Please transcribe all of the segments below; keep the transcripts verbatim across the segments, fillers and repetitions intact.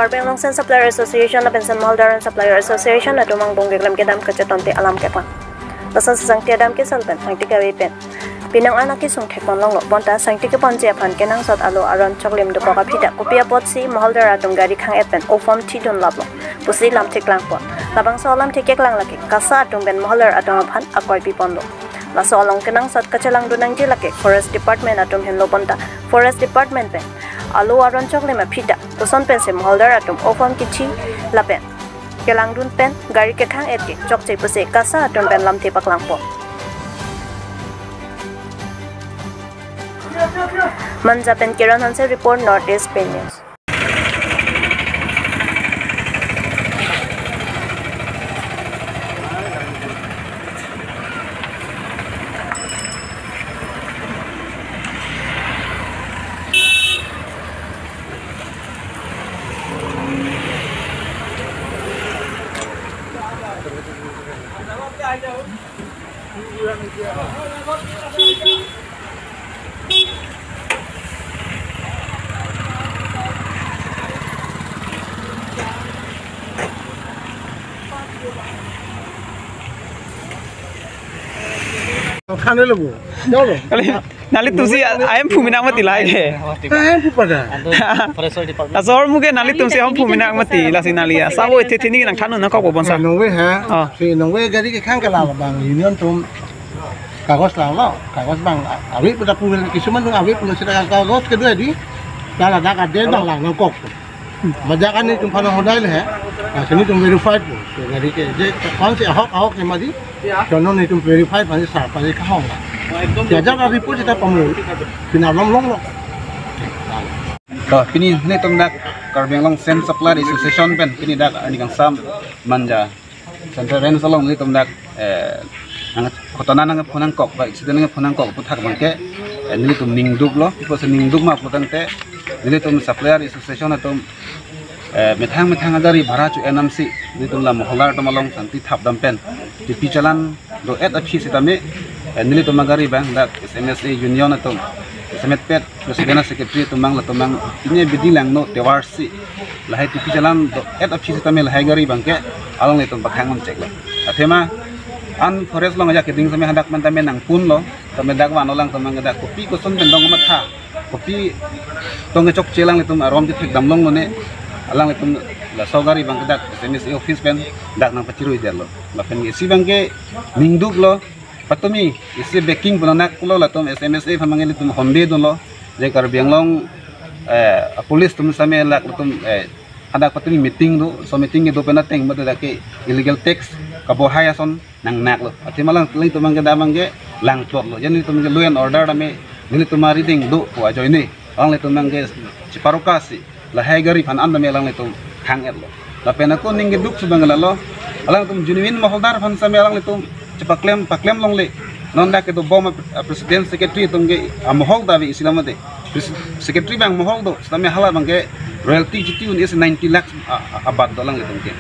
Karbi Anglong Sand Supplier Association lapen Sand Moholdar and Supplier Association atum angbong keklem kedam kachetongte alam kepang. Lason sesang tiadam kesal pen, sangti kave pen. Pinang an akesung thekpon longlo, bonta sangti keponji aphan kenangsot alu aron choklim dokok aphi ta kopi apotsi moholdar atum gari khang-et pen ophom thidun laplo pusi lam theklangpon. Labangso alam thekeklang lake KASA atum pen moholdar atum aphan akoi piponlo. Laso along kenangsot kachelangdun nangji lake Forest Department atum henlo, bonta Forest Department pen alu aron choklim aphi ta koson pensi moholdar atum ophom kithi lapen kelangdun pen gari kekhang-et ke chokche pusi KASA atum pen lamthe paklangpon. Manja pen Kiran Hanse report, North East Pei News. Khan le lo. Chalo. Kali, nelitum si a-, ahem phu menang mati lahai ke. Ahem phu pada. Ado Forest Department. Asor muke nelitum si ahem phu menang mati, lasi neli asabo ithe thini nangthan nangkok bonsa. Nungve ha. Oh. Si nungve gari kekhang ke la abang union atum kagos langlo, kagos abang a-, ave pu ta pu kisuman atum ave pu seta kagos kedo di. Dala dak aden abang lang nangkok. Majak an nelitum aphan hodai le he. Ah, si nelitum verified po. So, gari ke je kosonsi ahok ahok ke mati. So, non nelitum verified aphan si sar aphan si kahong. Ya, ajak a-report seta pamul. Pina lom longlo. To, pini nelitum dak Karbi Anglong Sand Supplier Association pen pini dak arni kangsam Manja Central Range along nelitum dak, eh, nang, ghotona nangphonangkok, ba incident nangphonangkok aputhak abangke, eh, nelitum ningduklo, pusi ningduk ma putangte, nelitum Supplier Association atum, eh, methang methang agari bhara cho-en damsi, nelitum la moholdar atum along sangti thapdam pen, tipi challan do-et aphi sitame, eh, nelitum agari abang dak S M S A Union atum, S M S A pet President Secretary atum abang latum abang pine bidi langno tovar si lahai tipi challan do-et aphi sitame lahai gari abangke alanglitum pakhang un cheklo. Athema an forest along ajak keding sitame hadak man tame nangpunlo, tame dak van alangtum abang dak kopi koson pen dong matha, kopi tong kechokche alanglitum arom kethek damlong lone, alanglitum laso gari abangke dak S M S A office pen dak nangpachiruidetlo. Lapen isi abangke ningduklo, patumi isi backing punanak pulo latum S M S A aphan abang ilitum honde dunlo. Je Karbi Anglong, eh, police atum sitame lak latum, eh, hadak patumi meeting do, so meeting kedo pen ateng mate dak ke illegal tax kabohai ason nangnaklo. Athema alanglitum abangke dak abangke langplotlo. Je nelitum ke law and order tame nelitum arideng do pu ajoine alanglitum abangke cheparoka si lahai gari aphan an tame alanglitum khang-etlo. Lapen ako ning keduk si abang lalo, alanglitum genuine moholdar aphan sitame alanglitum chepaklem paklem longle. Non dak kedobom a, a president secretary atum ke amohok ta ave isi lam mate. Pres-, secretary abang mohok do, sitame hala abangke royalty chiti un is ninety lakhs a, a, abat do alanglitum ke.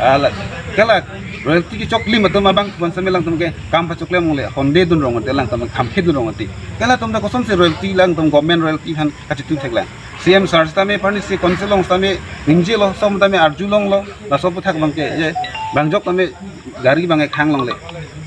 Ala, kala royalty kechoklim atum abang aphan sitame alangtum ke kam pachoklem longle, honde dun rong ate alangtum kham khit dun rong ate. Kala atum ta kosonsi royalty alangtum government royalty aphan kachitu theklang. C M sir sitame parni si council along sitame ningjelo, som tame arjulonglo, laso aputhak abangke, je, bang jok tame gari abangke khang longle.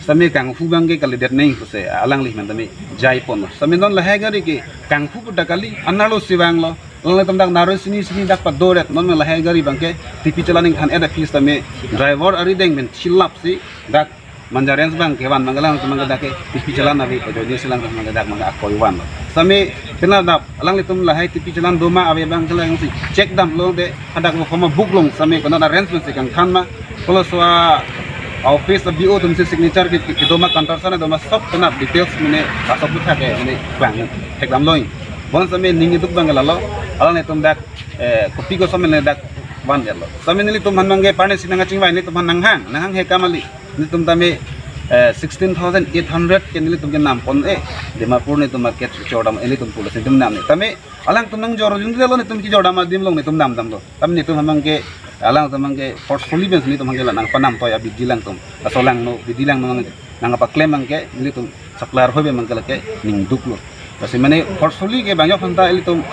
Sitame kangphu abangke kalidet neng pusi, alangli man tame jaiponlo. Sitame non lahai gari ke kangphu pu dak kali, anerlo si vanglo. Alanglitum dak naroi sini sini dak padoret, non lahai gari abangke tipi challan ingthan-et aphi sitame driver arideng pen chilap si dak Manja Range abang kevan abang alangtum abang dak ke tipi challan ave pu ajoine si alangtum abang dak abang akoi vanlo. Sitame kena dap alanglitum lahai tipi challan do ma ave abang kelang si check damlo de, hadak bo form book long sitame kena da range si kangthan ma. Kolo so a office a B O atum si signature ke, ke, kedo ma counter sana do ma sob kena details mane asok aputhak ke mane bang thek damlo. Bon sitame ning keduk abang lalo, alanglitum dak, eh, kopi koson mane dak vandetlo. Sitame nelitum aphan abangke parni si nangkachingvai, nelitum aphan nanghang, nanghang he kamali. Nelitum tame, eh, sixteen thousand eight hundred ke nelitum ke nampon-e, Dimapur nelitum market chordam, eh, nelitum pulo si nelitum nam-e. Tame alangtum nangjor jun delo, nelitum kejordam adim along nelitum namdamlo. Tame nelitum abangke, alangtum abangke forcefully pen nelitum abangke la nangpanam toi abidi alangtum. Laso langno, bidi alangno nang, nangpaklem abangke nelitum supplier hoi abangke lake ningduklo. Lasi mane forcefully ke bang jok aphanta ilitum,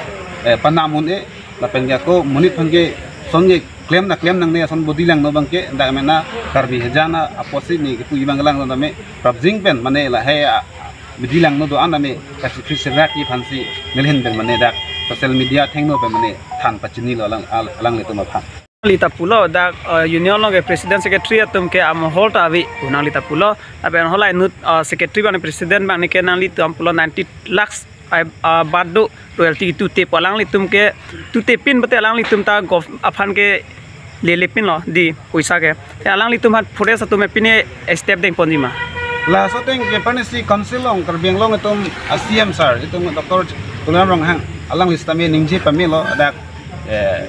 eh, panam un-e, lapen ke ako monit aphan ke Ason ke klem na klem nangne, ason bodi langno abang ke, dak mena Karbi hajan apotsi ne kepu abang langno tame, prapjin pen mane lahai a, bodi langno do-an tame, kasi Christian rat aphansi nelihin pen mane dak social media athengno pen mane than pachinilo alang, al-, alanglitum aphan. Nangli ta pulo dak, eh, union along ke president secretary atum ke amohol ta ave pu nangli ta pulo. Lapen halahei inut, eh, secretary bang president bang ne ke nanglitum pulo ninety lakhs, eh, eh, baht do royalty tute pu alanglitum ke tute pin bate alanglitum ta gov aphan ke lele pinlo dei poisa ke. Te alanglitum aphan forest atum pine step dengponji ma? Laso ateng ke pini si council along Karbi Anglong atum a C M sir, itum Doctor Tuliram Ronghang, alangli sitame ningje pamelo dak, eh,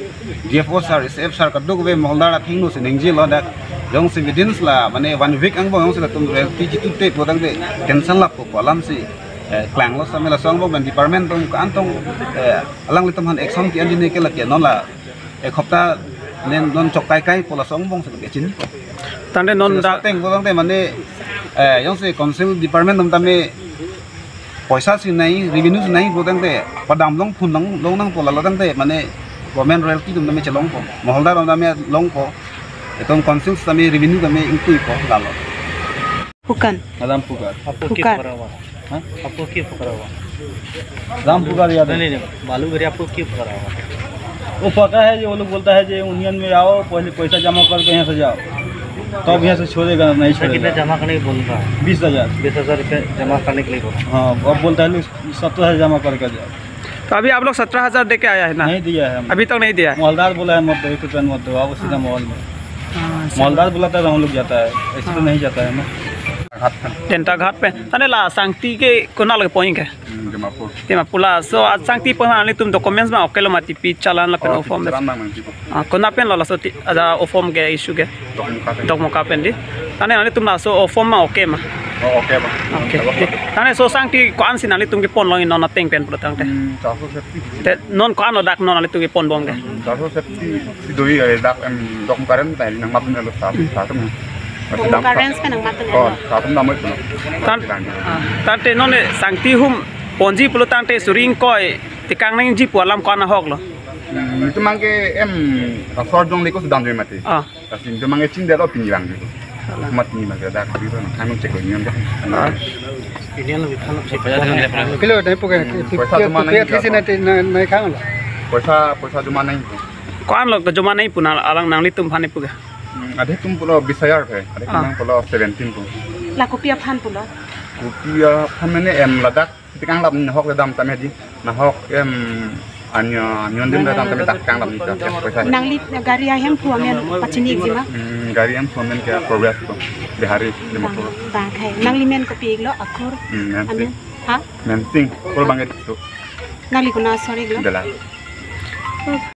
D F O sir, S F sir kadokave moholdar athengno si ningjelo dak, jongsi within la mane one week angbong jongsi latum royalty chitute pu tangte cancel lap pu alamsi, eh, klanglo sitame laso angbong pen department atum ko-an tong, eh, alanglitum aphan action ke-enji ne ke lake non la ek hopta nen non chok kaikai pu laso angbong si kachin. Tangte non dak ateng pu tangte mane, eh, jongsi council department atum tame poisa si nai, revenue si nai pu tangte padam longphun long, longnang pu lalo tangte mane government royalty atum tame chelongpo, moholdar atum tame longpo, itum council tame revenue tame ingtuipo lalo. Pukan. Ram पुकार। आपको क्यों Pukan. पकड़ा हुआ? हाँ? आपको क्यों पकड़ा हुआ? राम पुकार यादव। नहीं, नहीं, नहीं, बालू गिरी आपको क्यों पकड़ा हुआ? वो पकड़ा है, जो वो लोग बोलता है जो यूनियन में आओ, पहले पैसा जमा करके यहाँ से जाओ, तब यहाँ से छोड़ेगा, नहीं अच्छा, कितना छोड़ेगा। जमा करने की बोल रहा है? बीस हजार। बीस हजार रुपये जमा करने के लिए बोला। हाँ, अब बोलता है लोग सत्रह हजार जमा करके जाओ। तो अभी आप लोग सत्रह हजार दे के आया है ना? नहीं दिया है हम। अभी तक नहीं दिया है? मोहलदार बोला है मत दो, एक रुपया मत दो, आओ सीधा हाँ। मोहल में। हाँ, सही। मोहलदार बुलाता है तो हम लोग जाता है, ऐसे तो हाँ। नहीं जाता है ना। Tenthaghat pen. Tangte la sangti ke konat lo kepon ke? Hmm, Dimapur. Dimapur laso asangti aphan nanglitum documents ma oke lo mati, pi challan lapen Oh, o form. Challan bang nanti po. Ah, konat pen lo laso ti, ada o form ke issue ke? Dokmoka pen. Dokmoka pen dei. Tangte nanglitum laso o form ma oke ma? Oh, oke bang. Oke. Kalau dei. Tangte laso sangti ko-ansi nanglitum kepon long non ateng pen pulo tangte? Hmm, charso septi. Te non ko-an lo dak non nanglitum kepon bom ke? Charso septi si doi, eh, dak em Dokmoka pen ta nangmat lo sa, sa tum. Dokmoka pen nangmat lo. Oh, sa tum damai pulo. Tan, ah, tangte non ne sangti atum ponji pulo tangte suri ingkoi tekang nangji pu alam ko-an ahok lo? Hmm, itum abang ke em asor jong leko sudam joi mati. Ah. Lasi itum abang ke chingdet lo pini abang ke. Mat ni abang ke dak di tu, kami cek lo ni kan. Ah. Pilo dai pu ke, Poisa joma nai, athisi na te na, na khang lo. Poisa, poisa joma nai. Ko-an lo kejoma nai pu na alang nanglitum aphan pu ke? Hmm, adhe atum pulo bis hajar ke, adhe Ah. atum pulo seventeen pu. La kopi aphan pulo? Kopi aphan mane em ladak tekang lap nahok le dam tame dei. Nahok em anyo, anyo dim le dam tame tekang lap ni ta, poisa. Nangli gari ahem pu amen pachini ikji ma? Hmm, gari ahem pu amen ke Progress pu, Bihari, Dimapur. Bang, bang khai. Nangli men kopi iklo, akur? Hmm, Mensing. Amen. Ha? Mensing, kol bang itu. Nangli konat asor iklo? Dela.